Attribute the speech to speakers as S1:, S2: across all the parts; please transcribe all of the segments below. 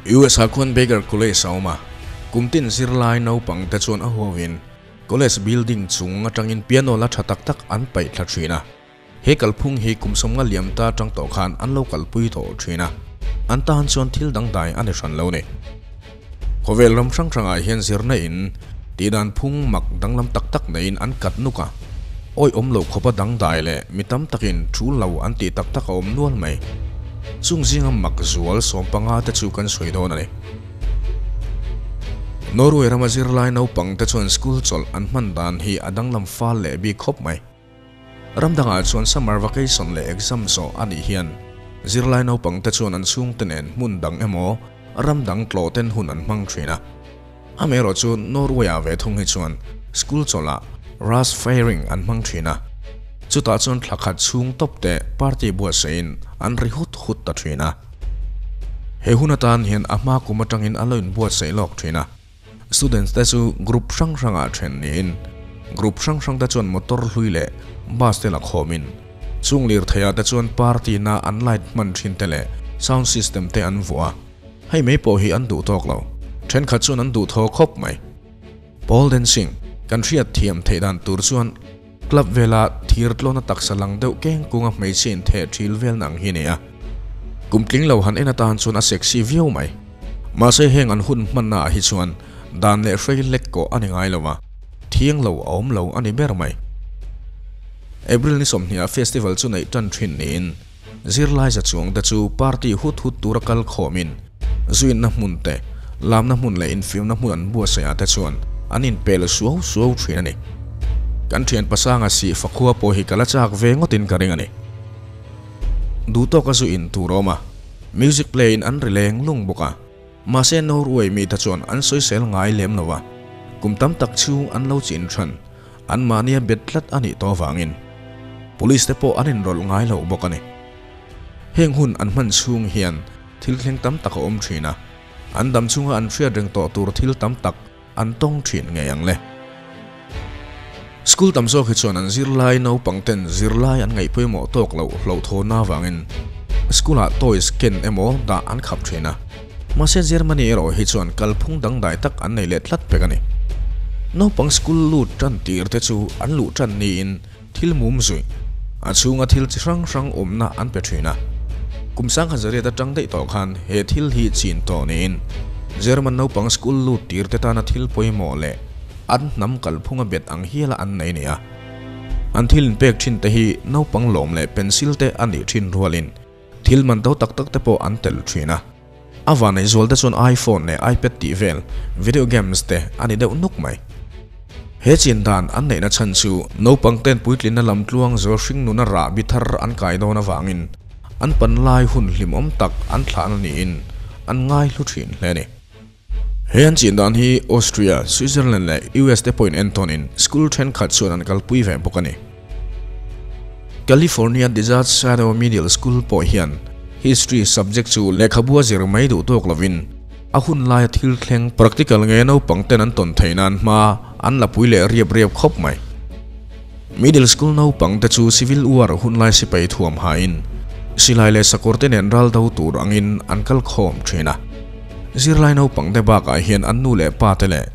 S1: US ah khuan Baker College a awm a, kum tin zirlai naupang te chuan a huauin college building chung atangin piano la tha tak tak an paih thla thin a. He kalphung hi kum 50 liam ta tang tawh khan an lo kalpui tawh thin a, an tan chuan thil dangdai a ni hran lo ni. Khawvel ram hrang hrangah hian zirna in tihdan phung mak danglam tak tak neiin an kat nuk a, awi awm lo khawpa dangdai leh mi tam takin thu lo an tih tak tak a awm nual mai. Chung zinga mak zual 15 te chu kan sawi dawn a ni. Norway rama zirlai naupang te chuan school chawlh an hman dan hi a danglam fal leh bik khawp mai. Ramdangah chuan summer vacation leh exam zawh a nih hian zirlai naupang te chuan an chhungte nen hmun dang emaw ramdang tlawh ten hun an hmang thin a. Amaherawh chu Norway ah ve thung hi chuan school chawlhah rush firing an hmang thin a. Chutah chuan thla khat chhung tawp te party buatsaihin an ri hut hut ta thin a. He hun atan hian a hma kum atangin a lo inbuatsaih lawk thin a. Students te chu group hrang hrangah then niin group hrang hrang te chuan motor hlui leh bus te la khawmin chung lirtheiah te chuan party na an light hman thin te leh sound system te an vuah a. Hei mai pawh hi an duh tawk lo. Thenkhat chuan an duh thaw khawp mai. Pole dancing kan hriat thiam theih dan tur chuan club vela thir tlawna taksa lang deuh keng kunga hmeichhe intheh thil vel nang hi ni a. Kum tling lo han en atan chuan a sexy viau mai. Mahse heng an hun hmanna ah hi chuan dan leh hrei lek kawh a ni ngai lo a, thiang lo a awm lo a ni ber mai. April ni 20 ah festival chu neih tan thin niin zirlai za chuang te chu party hut hut tura kal khawmin zuinna hmun te, lamna hmun leh infiamna hmun an buatsaih ah te chuan an inpel suau suau thin a ni. Kan thian pasanga si fakhua pawh hi ka la chak ve ngawtin ka ring a ni. Duh tawka zu in tur a awm a, music play in an ri leng lung bawk a. Mahse Norway mi te chuan an sawisel ngai lem lo a, kum tam tak chhung an lo chin than, an mahnia bet tlat a nih tawh avangin police te pawh an inrawlh ngai lo bawk a ni. Heng hun an hman chhung hian thil thleng tam tak a awm thin a, an dam chhunga an hriat reng tawh tur thil tam tak an tawng thin ngei ang le. School tam zawk hi chuan an zirlai naupang ten zirlai an ngaih pawimawh tawk loh hlauhthawnna avangin school ah toys ken emaw dah an khap thin a. Mahse Germany erawh hi chuan kalphung dangdai tak an nei leh tlat pek a ni. Naupang school lut tan tir te chu an luh tan niin thil mum zui, a chhunga thil chi hrang hrang awmna an pe thin a. Kum 1800 atang daih tawh khan he thil hi chin tawh niin German naupang school lut tir te tana thil pawimawh leh an hnam kalphunga bet ang hiala an nei a ni a. An thil inpek thin te hi naupang lawm leh pencil te a nih thin rualin thil man to tak tak te pawh an tel thin a. A vanneih zual te chuan iPhone leh iPad tih vel video games te a ni deuh nuk mai. He chin dan an neihna chhan chu naupang ten puitlinna lam tluang zo hring nuna rah bi thar an kai dawn avangin an pan lai hun hlimawm tak an thlahna niin an ngai hlu thin hle a ni. He an chin dan hi Austria, Switzerland leh US te pawhin entawnin school thenkhat chuan an kalpui ve bawk a ni. California Desert Shadow Middle School pawh hian History subject chu lehkhabu a zir mai duh tawk lovin a hun laia thil thleng practical nge naupang ten an tawn theih nan hma an la pui leh riap riap khawp mai. Middle School naupang te chu Civil War hun lai sipai thuam hain silai leh sakawr te nen ral do tur angin an kal khawm thin a. Zirlai naupang te bakah hian an nu leh pa te leh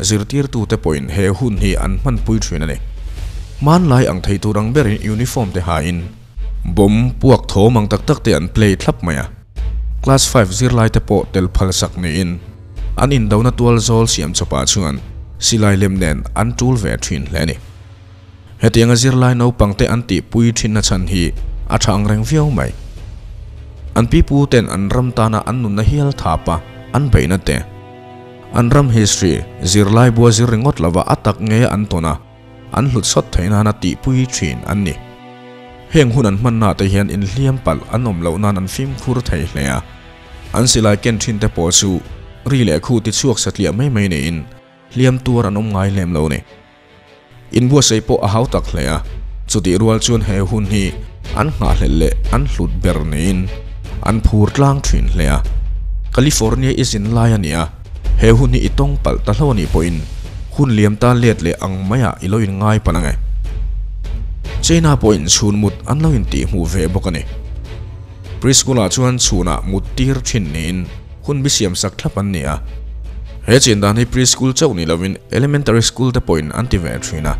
S1: zirtirtu te pawhin he hun hi an hmanpui thin a ni. Hmanlai ang thei tur ang berin uniform te hain bomb puak thawm ang tak tak te an play thlap mai a. Class 5 zirlai te pawh tel phal sak niin an indona tual zawl siam chawpah chuan silai lem nen an tul ve thin hle a ni. Hetianga zirlai naupang te an tihpui thinna chhan hi a tha ang reng viau mai. An pipu ten an ram tana an nunna hial thapa an beihna te. An ram history zirlai bua zir ringawt lova a tak nge an tawn a, an hlut sawt theih nana tihpui thin an ni. Heng hun an hmanna te hian inhliam palh an awm loh nan an fimkhur thei hle a. An silai ken thin te pawh chu ri leh khu ti chhuak satliah mai mai niin hliam tuar an awm ngai lem lo ni. Inbuatsaih pawh a hau tak hle a, chutih rual chuan he hun hi an nghahhlelh leh an hlut ber niin an phur tlang thin hle a. California i zin lai a ni a, he hun hi i tawng palh ta hlo a nih pawhin hun liam ta let leh ang maiah i lo inngai palh ang e. China pawhin chhun mut an lo intih hmuh ve bawk a ni. Preschool-ah chuan chhunah mut tir thin niin. Hun bi siam sak thlap an ni a. He chin dan hi preschool chauh ni lovin elementary school te pawhin an ti ve thin a.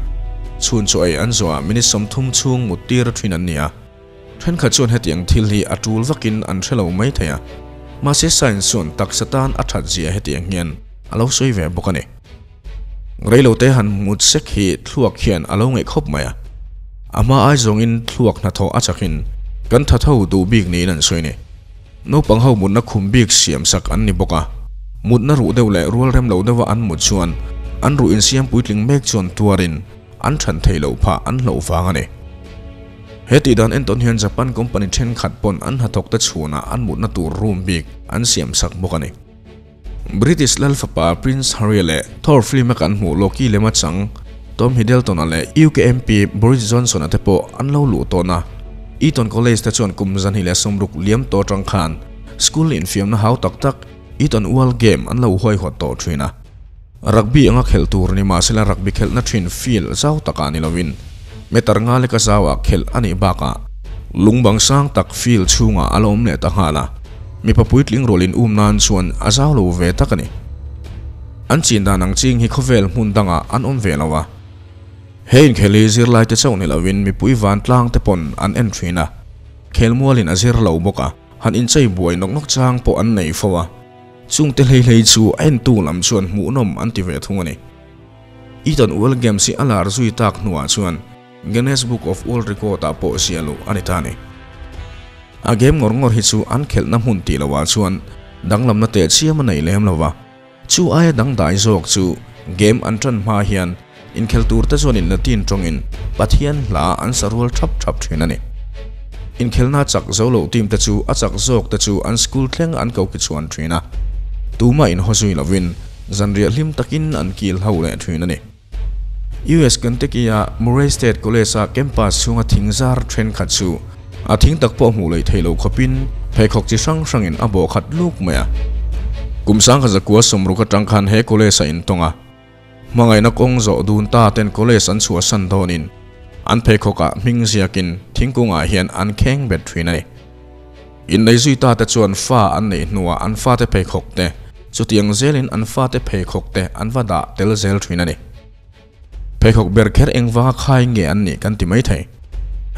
S1: Chhun chaw ei an zawhah minute 30 chhung mut tir thin an ni a. Thenkhat chuan hetiang thil hi a tul vakin an hrelo mai thei a. Mahse science chuan taksa tan a that zia hetiang hian a lo sawi ve bawk a ni. Reilote han mut sek hi thluak hian a lo ngaih khawp mai a. A hma ai zawngin thluak hnathawh a chakin kan tha tho duh bik niin an sawi ni. Naupang ho mutna khum bik siam sak an ni bawk a. Mutna ruh deuh leh rual rem lo deuha an mut chuan an ruh insiam puitling mek chuan tuarin an than thei loh phah an hlauh vang a ni. He tih dan entawn hian Japan company thenkhat pawn an hnathawk te chhunah an mutna tur room bik an siam sak bawk a ni. British lal fapa Prince Harry leh Thor film a kan hmuh Loki lema chang Tom Hiddleston-a leh UK MP Boris Johnson-a te pawh an lo luh tawn a. Eton College te chuan kum 2060 liam tawh atang khan school infiamna hau tak tak Eton World Game an lo huaihawt tawh thin a. Rugby anga khelh tur ni mahsela rugby khelhna thin field zau takah ni lovin meter nga leka zauah khelh a nih bakah lungbang sang tak field chhungah a la awm leh ta nghal a. Mipa puitling rualin um nan chuan a zau lo ve tak a ni. An chin dan ang ching hi khawvel hmun dangah an awm ve lo a. He inkhel hi zirlai te chauh ni lovin mipui vantlang te pawn an en thin a. Khelmualin a zir lo bawk a, han inchei buai nawk nawk chang pawh an nei fo a. Chungte hlei hlei chu a entu lam chuan hmuhnawm an ti ve thung a ni. Eton World Games hi a lar zui tak hnuah chuan Guinness Book of World Record ah pawh ziah luh a ni ta a ni. A game ngawr ngawr hi chu an khelhna hmun tih lohah chuan danglamna teh chiam a nei lem lo va. Chu aia dangdai zawk chu game an tan hma hian inkhel tur te chuan in Latin tawngin Pathian hla an sa rual thap thap thin a ni. Inkhelna chak zo loh team te chu a chak zawk te chu an school thleng an ko ki chhuan thin a. Tuma inhaw zui lovin zanriah hlim takin an kil ho leh thin a ni. US Kentucky-a Murray State College-a campus chhunga thing zar thenkhat chu a thing tak pawh hmuh leh theih loh khawpin pheikhawk chi hrang hrangin a bawh khat luk mai a. Kum 1960 atang khan he college-a intawng a. Hmangaihna kawng zawh dun ta ten college an chhuahsan dawnin an pheikhawkah hming ziakin thingkungah hian an kheng bet thin a ni. Innei zui ta te chuan fa an neih hnuah an fate pheikhawk te chutiang zelin an fate pheikhawk te an va dah tel zel thin a ni. Pheikhawk ber kher engvanga khai nge an nih kan ti mai thei.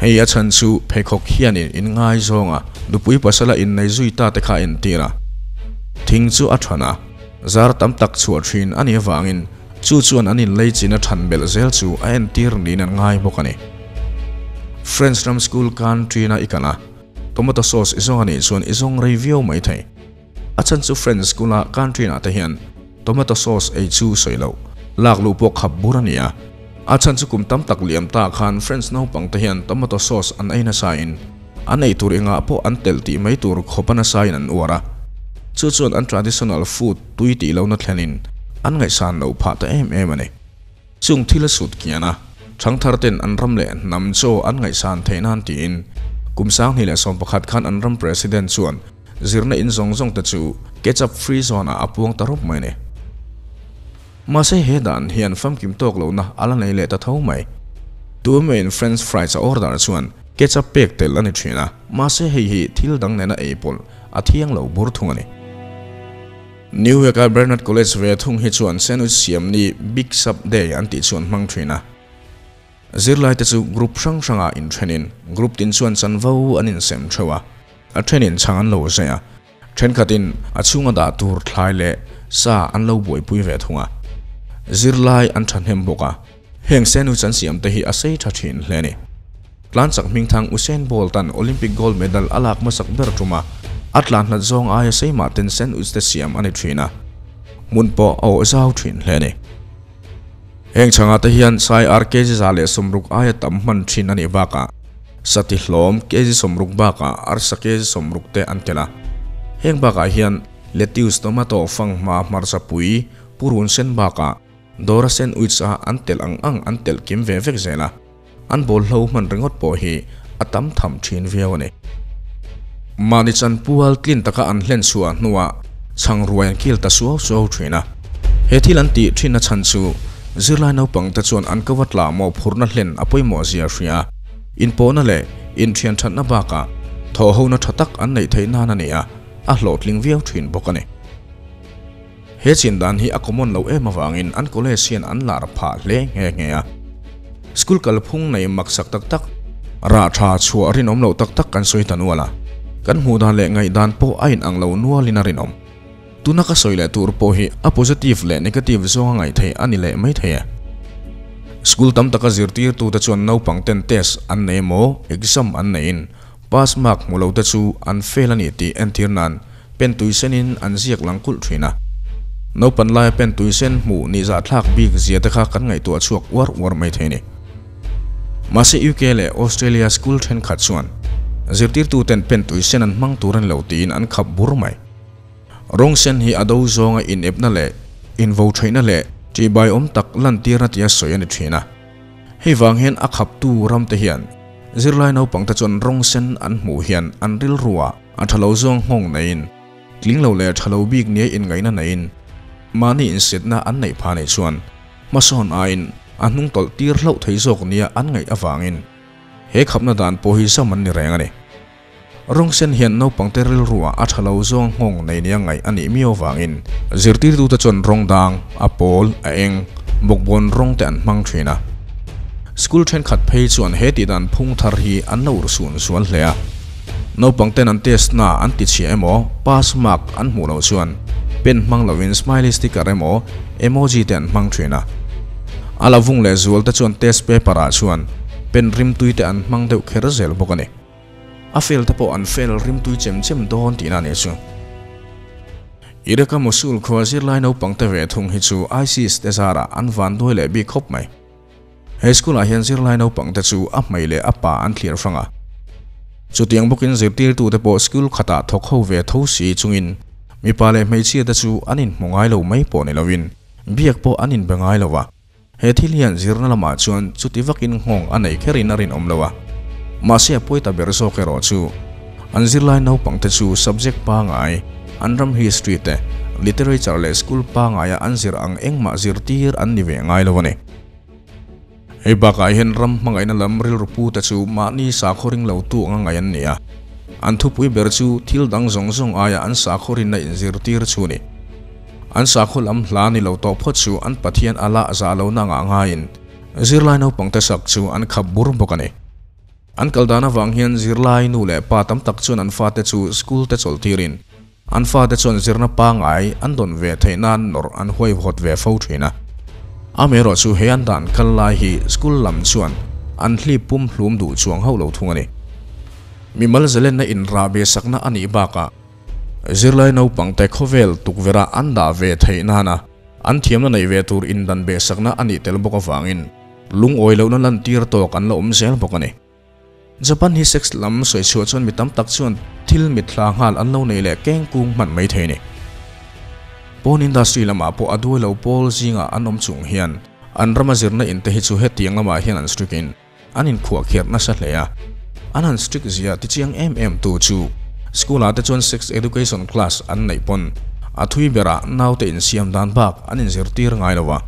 S1: Hei a chhan chu pheikhawk hianin in ngai zawnga nupui pasala innei zui ta te kha entir a. Thing chu a than a, zar tam tak chhuah thin a nih avangin chu chuan an inlei chin a than belh zel chu a entir niin an ngai bawk a ni. French ram school country-na i kal a, tomato sauce i zawng a nih chuan i zawng rei viau mai thei. A chhan chu French school-a country-ah te hian tomato sauce ei chu sawi loh, lak luh pawh khap bur a ni a. A chhan chu kum tam tak liam ta khan French naupang te hian tomato sauce an ei nasain an ei tur engah pawh an telh tih mai tur khawp a nasain an uar a. Chu chuan an traditional food tui tih lohna thlenin an ngaihsan loh phah ta em em a ni. Chung thil a sut kian a, thangthar ten an ram leh hnam chaw an ngaihsan theih nan tiin kum 2011 khan an ram president chuan zirna in zawng zawng te chu ketchup free zone ah a puang ta rawp mai a ni. Mahse he dan hian famkim tawk lohna a la nei leh ta tho mai. Tuemain French fries a order chuan ketchup pek tel a ni thin a, mahse hei hi thil dang nena ei pawlh a thiang lo bur thung a ni. New York-a Barnard College ve thung hi chuan sandwich siam ni Big Sub Day an tih chu an hmang thin a. Zirlai te chu group hrang hrangah inthenin group tin chuan chanvo an insem theuh a, a thenin chhang an lo zai a, thenkhatin a chhunga dah tur thlai leh sa an lo buaipui ve thung a. Zirlai an thahnem bawk a, heng sandwich an siam te hi a sei tha thin hle a ni. Tlanchak hmingthang Usain Bolt an Olympic gold medal a lak hmasak ber tum a, a tlan hlat zawng aia seimah ten sandwich te siam a ni thin a, hmun pawh a awh zau thin hle a ni. Heng chhangah te hian sai ar kg 160 aia tam hman thin a nih bakah sati hlawm kg 60 bakah arsa kg 60 te an tel a. Heng bakah hian lettuce, tomato, fanghma, hmarcha pui, purun sen bakah dawra sandwich a an telh ang ang an telh kim ve vek zel a. An bawl hlo hman ringawt pawh hi a tam tham thin viau a ni. Mahni chanpual tlin taka an hlen chhuah hnuah chhang ruai an kil ta suau suau thin a. He thil an tih thinna chhan chu zirlai naupang te chuan an ko a tla maw phurna hlen a pawimawh zia hria a, inpawhna leh inthian thatna bakah thawhhona tha tak an neih theih nan a ni a, a hlawhtling viau thin bawk a ni. He chin dan hi a common lo em avangin an college hian an lar phah hle nghe nghe a. School kalphung nei maksak tak tak, rah tha chhuah rinawm loh tak tak kan sawi ta nual a. Kan hmuh dan leh ngaihdan pawh a inang lo nualin a rinawm. Tuna ka sawi leh tur pawh hi a positive leh negative zawnga ngaih theih a ni leh mai thei e. School tam taka zirtirtute chuan naupang ten test an nei emaw exam an neihin pass mark hmu lo te chu an fail a ni tih entir nan pen tui senin an ziak lang kulh thin a. Naupan laia pen tui sen hmuh ni zahthlak bik zia te kha kan ngaihtuah chhuak uar uar mai thei a ni. Mahse UK leh Australia school thenkhat chuan zirtirtuten pen tui sen an hmang tur a ni lo tiin an khap bur mai. Rawng sen hi a do zawnga inepna leh invo theihna leh ṭihbaiawm tak lantirna tia sawi a ni ṭhin a. Hei vang hian a khaptu ramte hian zirlai naupangte chuan rawng sen an hmuh hian an rilruah a ṭha lo zawng nghawng neiin, tling lo leh ṭha lo bik nia inngaihna neiin mahni insetna an neih phah nei chuan hmasawn aiin a hnung tawlh tir hlauh thei zawk nia an ngaih avangin he khapna dan pawh hi zam an ni reng a ni. Rawng sen hian naupangte rilruah a tha lo zawng nghawng nei nia ngaih a nih miau vangin zirtirtute chuan rawng dang, a pawl, a eng, bawkbawn rawng te an hmang thin a. School thenkhat phei chuan he tihdan phung thar hi an lo urhsun zual hle a. Naupangten an test na an ti chhia emaw, pass mark an hmuh loh chuan pen hmang lovin smiley sticker emaw, emoji te an hmang thin a. A la vung leh zual te chuan test paper ah chuan pen rimtui te an hmang deuh kher zel bawk a ni. A fel te pawh an fel rimtui chem chem dawn tihna a nih chu. Iraq-a Mosul khua zirlai naupang te ve thung hi chu ISIS te zarah an van duai leh bik khawp mai. He school-ah hian zirlai naupang te chu a hmei leh a pa an thlir hrang a. Chutiang bawkin zirtirtute pawh school khatah thawk ho ve tho si chungin mipa leh hmeichhia te chu an inhmu ngai lo mai pawh ni lovin biak pawh an inbe ngai lo a. He thil hian zirna lamah chuan chuti vakin nghawng a nei kherin a rinawm lo a. Mahse a pawi ta ber zawk erawh chu an zirlai naupangte chu subject pangai, an ram history te, literature leh school pangaia an zir ang engmah zirtir an ni ve ngai lo a ni. Hei bakah hian ram hmangaihna lam rilru pute chu mahni sakhaw ring lo tu anga ngaih an ni a. An thupui ber chu thil dang zawng zawng aia an sakhaw rinna inzirtir chu a ni. An sakhaw lam hla ni lo tawh phawt chu an Pathian a lah zah lohna ngah ngaiin zirlai naupangte sak chu an khap bur bawk a ni. An kal dan avang hian zirlai nu leh pa tam tak chuan an fate chu school te chawlh tirin an fate chuan zirna pangai an dawn ve theih nan nawrh an huaihawt ve fo thin a. Amaherawh chu he an dan kal lai hi school lam chuan an hlip pum hlum duh chuang hauh lo thung a ni. Mimal zalenna inrahbeh sakna a nih bakah, Zirlai naupangte khawvel tukverh an dah ve theih nana an thiamna neih ve tur indan behsakna a nih tel bawk avangin lungawi lohna lantir tawk an la awm zel bawk a ni. Japan hi sex lam sawi chhuah chuan mi tam tak chuan thil mitthla nghal an lo nei leh keng kung hman mai thei a ni. Porn industry lamah pawh a duai lo pawl zingah an awm chung hian an rama zirna inte hi chu hetiang lamah hian an strict in An inkhuahkhiarh nasa hle a, an han strict zia tichiang em em tu chu school ah te chuan sex education class an neih pawn a thui berah naute insiam dan bak an inzirtir ngai lo a.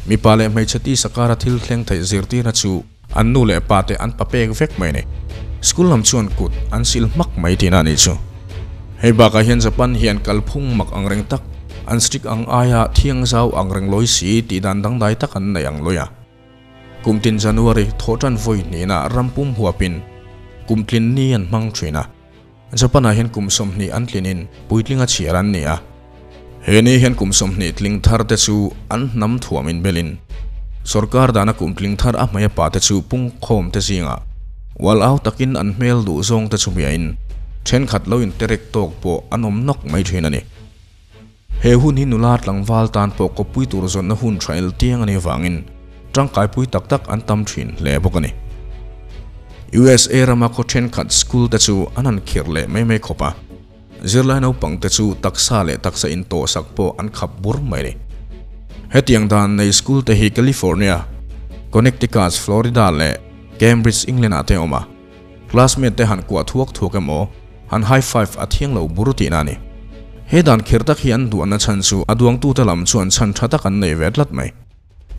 S1: Mipa leh hmeichhe tisa kara thil thleng theih zirtirna chu an nu leh pa te an pa pek vek mai a ni. School lam chuan kut an sil hmak mai tihna a nih chu. Hei bakah hian Japan hian kalphung mak angreng tak, an strict ang aia thiang zau angreng lawi si tih dan dangdai tak an nei ang lawi a. Kum tin January thawhtan vawi hnihna ram pum huapin kum tlin ni an hmang thin a. Japan-ah hian kum 20 an tlinin puitlinga chhiar an ni a. He ni hian kum 20 tling thar te chu an hnam thuam inbelin sorkar dana kum tling thar a hmei a pa te chu pungkhawm te zingah ual au takin an hmel duh zawng te chu hmiahin thenkhat lo interek tawk pawh an awm nawk mai thin a ni. He hun hi nula tlangval tan pawh kawppui tur zawnna hun tha el tiang a nih avangin tangkaipui tak tak an tam thin hle bawk a ni. USA rama khaw thenkhat school te chu an han khirh leh mai mai khawp a, zirlai naupang te chu taksa leh taksa intawhsak pawh an khap bur mai a ni. Hetiang dan nei school te hi California, Connecticut, Florida leh Cambridge, England ah te a awm a. Classmate te han kuah thuak thuak emaw, han high five a thiang lo bur tihna a ni. He dan khir tak hi an duahna chhan chu a duangtute lam chuan chhan tha tak an nei ve tlat mai.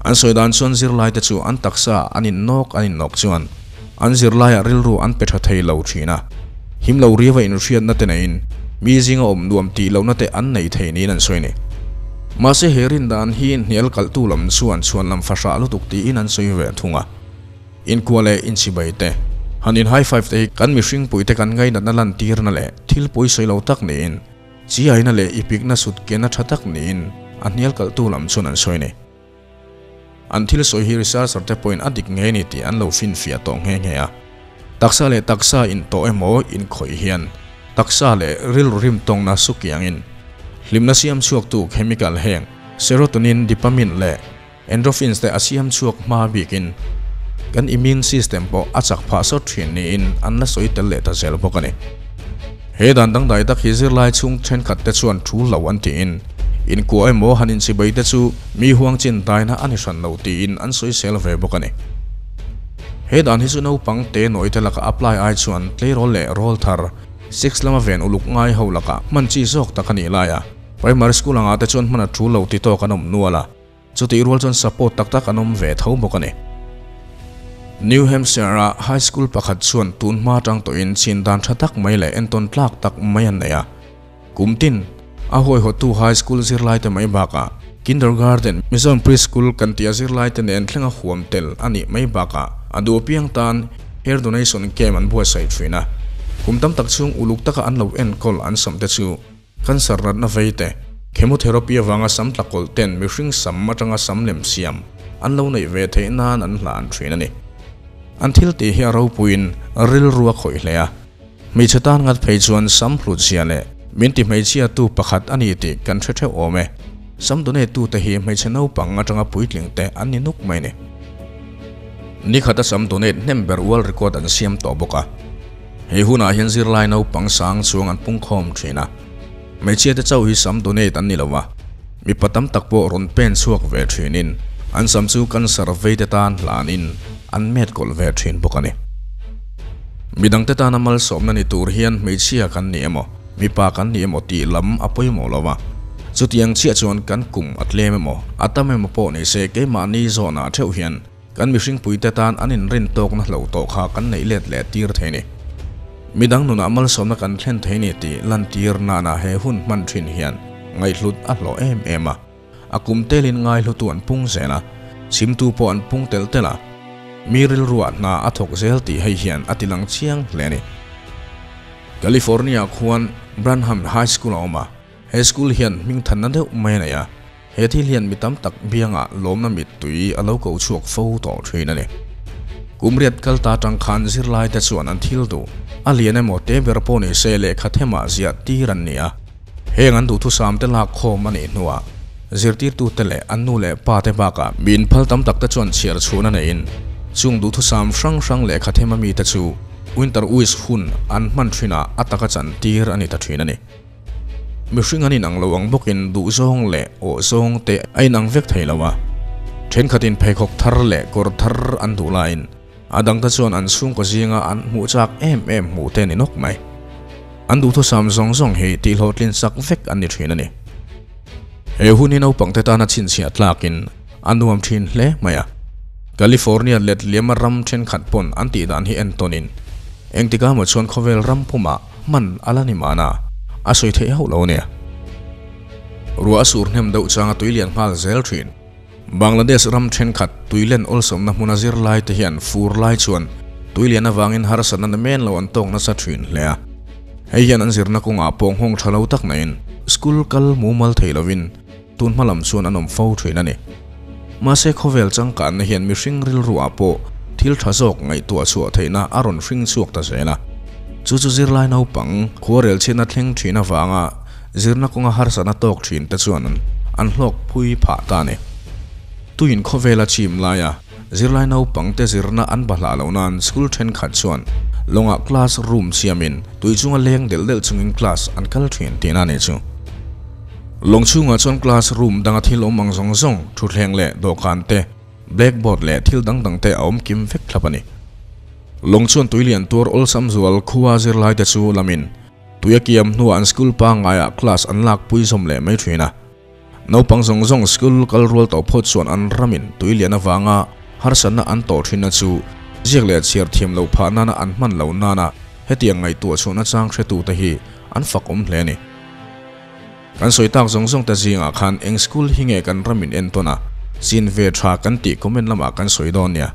S1: An sawi dan chuan zirlaite chu an taksa an innawk an innawk chuan an zirlaiah rilru an pe tha thei lo thin a. Him lo riava inhriatna te neiin mi zinga awm nuam tih lohna te an nei thei niin an sawi a ni. Mahse he rin dan hi hnial kalhtu lam chuan chhuanlam fahrah lutuk tiin an sawi ve thung a. Inkuah leh inchibai te, han in high five te hi kan mihring puite kan ngainatna lantirna leh thil pawisawi lo tak niin, chiaina leh ipikna sut kena tha tak niin a hnial kalhtu lam chuan an sawi a ni. An thil sawi hi researcher te pawhin a dik ngei ni tih an lo finfiah tawh nghe nghe a. Taksa leh taksa intawh emaw inkhawih hian taksa leh rilru rimtawngna sukiangin hlimna siam chhuaktu chemical heng serotonin, dopamine leh endorphins te a siam chhuak hma bikin kan immune system pawh a chak phah sawt thin niin an la sawi tel leh ta zel bawk a ni. He dan dangdai tak hi zirlai chhung thenkhat te chuan thu lo an tiin, inkuah emaw han inchibai te chu mi huang chin daina a ni hran lo tiin an sawisel ve bawk a ni. He dan hi chu naupang te nawi te laka apply ai chuan tleirawl leh rawl thar, sex lama ven uluk ngai ho laka hman chi zawk tak a nih laia primary school angah te chuan hman a thu lo ti tawk an awm nual a. Chutih rual chuan support tak tak an awm ve tho bawk a ni. New Hampshire-a high school pakhat chuan tun hma atang tawhin chin dan tha tak mai leh entawn tlak tak mai an nei a. Kum tin, a huaihawttu high school zirlaite mai bakah kindergarten, Mizoram preschool kan tih a zirlaite nen thlenga huam tel a nih mai bakah a duh apiang tan hair donation camp an buatsaih thin a. Kum tam tak chhung uluk taka an lo enkawl an sawmte chu Cancer natna vei te, chemotherapy avanga sam tla kawlh ten mihring sam atanga sam lem siam an lo neih ve theih nan an hlan thin a ni. An thil tih hi a ropuiin rilru a khawih hle a, hmeichhe tan ngat phei chuan sam hlut zia leh min ti hmeichhia tu pakhat a ni tih kan hre theuh awm e. Sam donate tute hi hmeichhe naupang atanga puitling te an ni nuk mai a ni. Nikhata sam donate hnem ber world record an siam tawh bawk a. Hei hunah hian zirlai naupang sang chuang an pungkhawm thin a, hmeichhia te chauh hi sam donate an ni lo a, mipa tam tak pawh rawn pen chhuak ve thinin an sam chu cancer vei te tan hlanin an met kawlh ve thin bawk a ni. Midangte tana malsawmna ni tur hian hmeichhia kan ni emaw, mipa kan ni emaw tih lam a pawimawh lo a, chutiang chiah chuan kan kum a tlem emaw, a tam emaw pawh ni se keimahni zawnah theuh hian Kan mihringpuite tan an inrin tawkna hlo tawh kha kan neih let leh tir thei ni. Midang nunah malsawmna kan thlen thei ni tih lantir nana he hun hman thin hian ngaihhlut a hlawh em em a. A kum telin ngaihlutu an pung zel a, chhimtu pawh an pung telh telh a. Mi rilruah hna a thawk zel tih hei hian a tilang chiang hle a ni. California khuan Branham High School a awm a, he school hian hmingthanna deuh mai a nei a. He thil hian mi tam tak biangah lawmna mittui a lo ko chhuak fo tawh thin a ni. Kum riat kal ta tang khan zirlaite chuan an thil duh a lian emaw te ber pawh ni se lehkha themah ziah tir an ni a. Heng an duhthusam te lak khawm a nih hnuah zirtirtute leh an nu leh pa te bakah mi inphal tam tak te chuan chhiar chhun a neiin chung duhthusam hrang hrang lehkha thema mite chu Winter Wish hun an hman thinah a taka chantir a ni ta thin a ni. Mihring an inang lo ang bawkin duhzawng leh awhzawng te a inang vek thei lo a. Thenkhatin pheikhawk thar leh kawr thar an duh laiin a dangte chuan an chhungkaw zinga an hmuh chak em em hmuh te a ni nawk mai. An duhthusam zawng zawng hi tihhlawhtlin sak vek an ni thin a ni. He hun hi naupangte tana chhinchhiah tlakin a nuam thin hle mai a. California let liama ram thenkhat pawn an tihdan hi entawnin engtikah maw chuan khawvel ram pumah Hman a la ni mahna, a sawi theih hauh lo ania. Ruah a sur hnem deuh changa tui lian nghal zel thin. Bangladesh ram thenkhat tui len awlsawmna hmuna zirlai te hian fur lai chuan tui lian avangin harsatna na men lo an tawk nasa thin hle a. Hei hian an zirna kawngah pawh nghawng tha lo tak naiin school kal mumal thei lovin tun hma lam chuan an awm fo thin a ni. Mahse khawvel changkanna hian mihring rilruah pawh thil tha zawk ngaihtuah chhuah theihna a rawn hring chhuak ta zel a. Chu chu zirlai naupang khuarel chhiatna thleng thin avanga zirna kawnga harsatna tawk thin te chuan an hlawk phui phah ta a ni. Tuin khawvela chim laia zirlai naupang te zirna an bahlah loh nan school thenkhat chuan lawngah class room siamin tui chunga leng delh delh chungin class an kal thin tihna a ni chu. Lawng chhungah chuan class room danga thil awm ang zawng zawng, thutthleng leh dawhkan te, blackboard leh thil dang dang te a awm kim vek thlap a ni. Lawng chuan tuilian tuar awlsam zual khua zirlai te chu lamin tui a kiam hnuah an school pangaiah class an lak pui zawm leh mai thin a. Naupang zawng zawng school kal rual tawh phawt chuan an ramin tuilian avanga harsatna an tawh thinna chu ziak leh chhiar thiam loh phah nana an hman loh nana hetiang ngaihtuah chhuahna chang hretute hi an fak awm hle a ni. Kan sawi tak zawng zawng te zingah khan eng school hi nge kan ramin entawn a, chin ve tha kan tih comment lamah kan sawi dawn nia.